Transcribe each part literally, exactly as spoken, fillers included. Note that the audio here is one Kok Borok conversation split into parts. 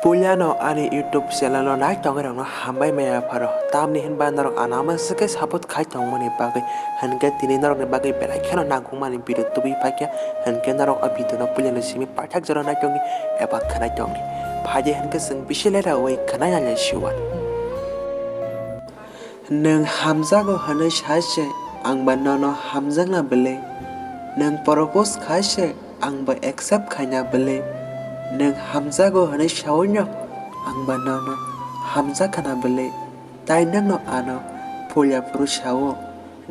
Puilano ani YouTube channel o nai tongwi rokno hambai maya pharo, tamni hinba norok ano ama swkhe support khai tongmani bagwi, hinkhe tini norokni bagwi belai kheno nangkukmani video tubui phaikha, hinkhe norok o video no puilano simi paithak jora nai tongdi eba khwnai tongdi. Phaidi hinkhe chwng bisi leraui khwnai ya siwan. Nwng hamjago hwnwi sai se, ang ba nono hamjakna bwlwi. Nwng propose khai se, ang bo accept khaina bwlwi. Nwng hamjago hwnwi saui no, ang ba nono hamjakhana bwlwi. Tai nwngno ano puila phuru sao,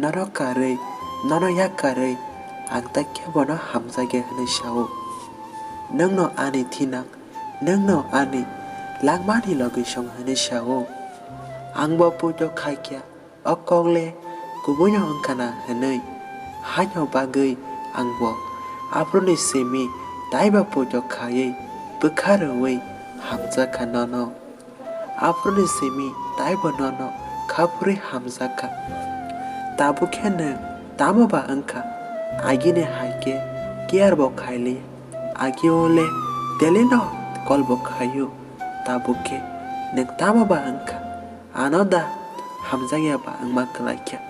nono karwi, nono yak karwi, ang tai kebono hamjakya hwnwi sao. Nwngno ani thinang, nwngno ani langmani logi song hwnwi sao. Ang bo poito khaikha, o kokle kubuino wngkhana hwnwi. Haino bagwi ang bo aphuruni simi taibo poito khaiwi bwkha rwui hamjakha nono. Aphuruni simi taibo nono khaphurwi hamjakha. Tabuk khe nwng tamo ba wngkha? Agini hai khe care bo khaili. Agi o le daily no call bo khaio. Tabuk khe nwng tamo ba wngkha? Ano da hamjakya ba wngma kwlaikha?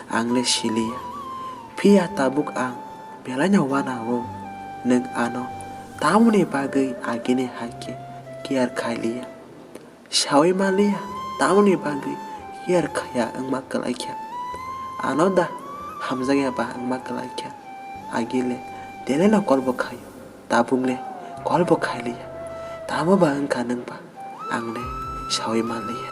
Ang le siliya. Phiya tabuk ang belaino wanao. Nwng ano tamoni bagwi agini hai khe care khailiya? Saui manliya, tamoni bagwi care khaya wngma kwlaikha? Ano da hamjakya ba wngma kwlaikha? Agi le daily no call bo khaio, tabuk le call bo khailiya. Tamo ba wngkha nwng ba? Ang le saui manliya.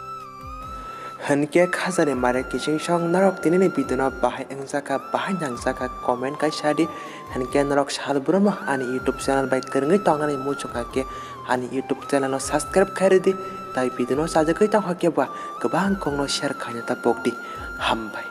Hinkhe khajani mare kiching song norok tinini video no bahai wngjakha, bahai nangjakha, comment kaisa di. Hinkhe norok sal brum ani YouTube channel bai kwrwngwi tongnani muchungkha khe ani YouTube channel no subscribe khai rwdi, tai video no sajagwi tongkha khe ba kwbang kokno share khaina ta pokdi. Hambai.